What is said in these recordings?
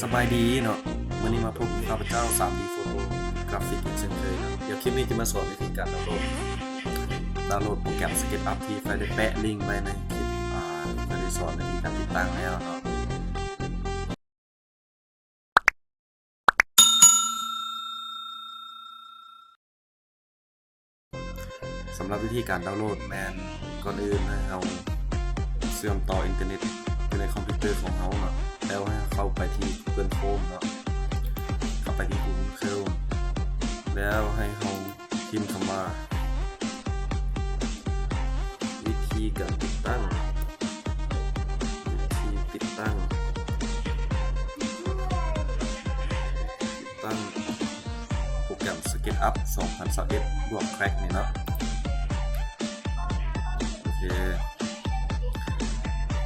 ສະບາຍດີເນາະ, ມື້ນີ້ມາພົບກັບຂ້າພະເຈົ້າ ສາມດີ ໂຟໂຕກຣາຟິກ ອີກເຊັ່ນເຄີຍເນາະ. ດຽວຄລິບນີ້ຈະມາສອນວິທີການດາວໂຫຼດ ດາວໂຫຼດໂປຣແກຣມ SketchUp ທີ່ຂ້ອຍໄດ້ແປະລິງໄວ້ໃນຄລິບ ອ່າ ທີ່ຂ້ອຍໄດ້ສອນວິທີການຕິດຕັ້ງແລ້ວເນາະ. ສຳລັບວິທີການດາວໂຫຼດແມ່ນ ກ່ອນອື່ນໃຫ້ເຮົາເຊື່ອມຕໍ່ອິນເຕີເນັດຢູ່ໃນຄອມພິວເຕີຂອງເຮົາເນາະ, ແລ້ວໃຫ້ເຂົ້າໄປທີ່ Google Chrome ເນາະ, ເຂົ້າໄປທີ່ Google Chrome ແລ້ວໃຫ້ເຮົາພິມຄຳວ່າ ວິທີການຕິດຕັ້ງ ວິທີຕິດຕັ້ງ ຕິດຕັ້ງໂປຣແກຣມ SketchUp ສອງພັນຊາວເອັດ ບວກ Crack ນີ້ເນາະ. ໂອເຄ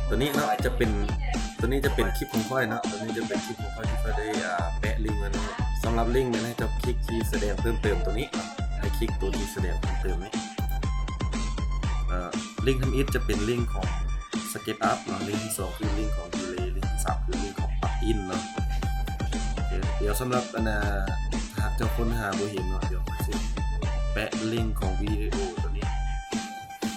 ຕົວນີ້ເນາະຈະເປັນ ຕົວນີ້ຈະເປັນຄລິບຂອງຂ້ອຍເນາະ, ຕົວນີ້ຈະເປັນຄລິບຂອງຂ້ອຍທີ່ຂ້ອຍໄດ້ ອ່າ ແປະລິງໄວ້ເນາະ. ສຳລັບລິງແມ່ນໃຫ້ເຈົ້າຄລິກທີ່ສະແດງເພີ່ມເຕີມຕົວນີ້, ໃຫ້ຄລິກຕົວທີ່ສະແດງເພີ່ມເຕີມນີ້. ເອີ ລິງທຳອິດຈະເປັນລິງຂອງ SketchUp ເນາະ, ລິງທີສອງຄືລິງຂອງ Relay, ລິງທີສາມຄືລິງຂອງ Plugin ເນາະ. ໂອເຄ ດຽວສຳລັບອັນນ່າ ຫາກເຈົ້າຄົ້ນຫາບໍ່ເຫັນເນາະ, ດຽວຂ້ອຍຊິແປະລິງຂອງວິດີໂອຕົວນີ້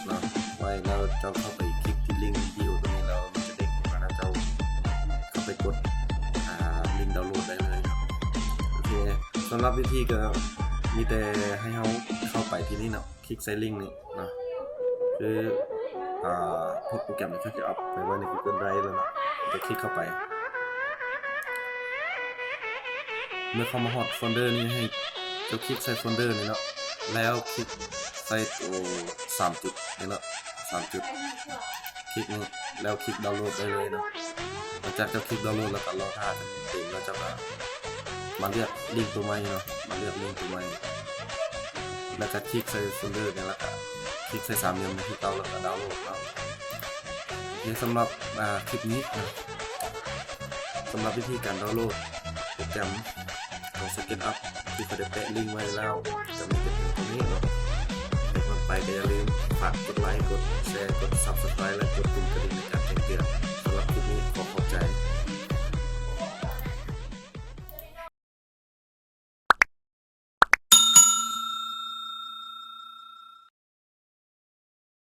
ເນາະໄວ້, ແລ້ວເຈົ້າເຂົ້າໄປຄລິກທີ່ລິງວິດີໂອຕົວນີ້ ແລ້ວມັນຈະເດ້ງຂຶ້ນມາ ແລ້ວເຈົ້າເຂົ້າໄປກົດ ອ່າ ລິງດາວໂຫຼດໄດ້ເລີຍເນາະ. ໂອເຄ ສຳລັບວິທີກໍມີແຕ່ໃຫ້ເຮົາເຂົ້າໄປທີ່ນີ້ເນາະ. ຄລິກໃສ່ລິງນີ້ເນາະ, ຄື ອ່າ ພວກໂປຣແກຣມທີ່ເຮົາຈະເອົາໄປໄວ້ໃນ Google Drive ແລ້ວເນາະ, ຈະຄລິກເຂົ້າໄປ. ເມື່ອເຂົ້າມາຮອດໂຟນເດີນີ້ ໃຫ້ເຈົ້າຄລິກໃສ່ໂຟນເດີນີ້ເນາະ, ແລ້ວຄລິກໃສ່ໂຕສາມຈຸດນີ້ເນາະ, ສາມຈຸດ ຄລິກນີ້ ແລ້ວຄລິກດາວໂຫຼດໄດ້ເລີຍເນາະ. ຫຼັງຈາກເຈົ້າຄລິກດາວໂຫຼດແລ້ວກໍລໍຖ້າຈະເຕັມ ແລ້ວເຈົ້າກໍມາເລືອກລິງໂຕໃໝ່ເນາະ, ມາເລືອກລິງໂຕໃໝ່ ແລ້ວກໍຄລິກໃສ່ໂຟນເດີນີ້ ແລ້ວກໍຄລິກໃສ່ສາມຫຼ່ຽມນີ້ຄືເກົ່າ ແລ້ວກໍດາວໂຫຼດເນາະ. ໂອເຄ ສຳລັບ ອ່າ ຄລິບນີ້ນະ ສຳລັບວິທີການດາວໂຫຼດໂປຣແກຣມຂອງ SketchUp ທີ່ຂ້ອຍໄດ້ແປະລິງໄວ້ແລ້ວ ຈະມີແຕ່ພຽງເທົ່ານີ້ເນາະ. ໃນກ່ອນໄປກໍຢ່າລືມຝາກກົດໄລ, ກົດແຊ, ກົດ Subscribe ແລະ ກົດປຸ່ມກະດິ່ງໃນການແຈ້ງເຕືອນ. ສຳລັບຄລິບນີ້ຂໍຂອບໃຈ.